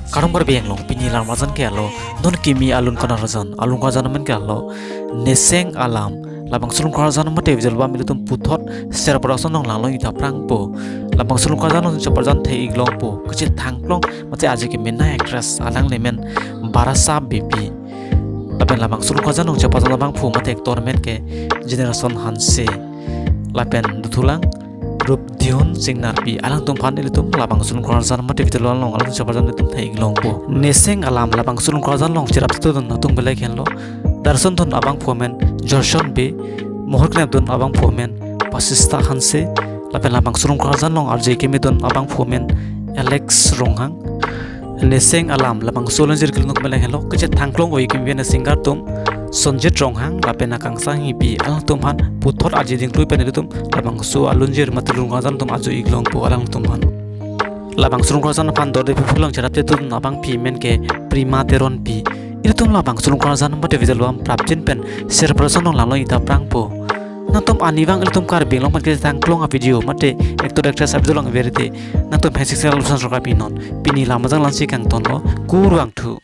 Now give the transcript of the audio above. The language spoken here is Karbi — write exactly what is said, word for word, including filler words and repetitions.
Kardom Karbi Anglong, pini alam arjan ke alo, non kimi alun karjan, alun karjan amen ke alo Neseng Alam. Labangso alun karjan mate visual album ilitum puthot Ser Production along langlo-ik ta prangpo. Labangso alun karjan along cheparjan the-ik longpo, kachethangklong mate aje kemenei actress, alang nemen Barasa Beypi. Lapen labangso alun karjan along cheparjan abangphu mate actor amen ke Generation Hanse. Lapen dothulang Rupdihun Singnarpi, alangtum aphan ilitum labangso alun karjan mate visual album along alun cheparjan ilitum the-ik longpo. Neseng Alam labangso alun karjan along cherap chetongdun atum belek henlo: Darshan Thun abangphu amen Jorson Bey, mohor kenepdun abangphu amen Pasista Hanse, lapen labangso alun karjan along arje kemedun abangphu amen Alex Ronghang. Neseng Alam labangso alunjir kelun atum belek henlo kachethangklong oi keme pen singer atum Sonjit Ronghang lapen Akangsha Enghipi, alangtum aphan puthot arje dingklui pen ilitum labangso alunjir mate alun karjan atum ajo-ik longpo alangtum aphan. Labangso alun karjan aphan dorde phephu along cherap chetongdun abangpi amen ke Prima Teronpi. Ilitum labangso alun karjan mate visual album prapjin pen Ser Production along langlo-ik ta prangpo. Nangtum arnivang ilitum Karbi Anglong pen kachethangklong avideo mate actor actress avideo langverite, nangtum Hensik Channel alusan sorkar pinon. Pini alam arjan la-ansi kangtonlo, kurvangthu.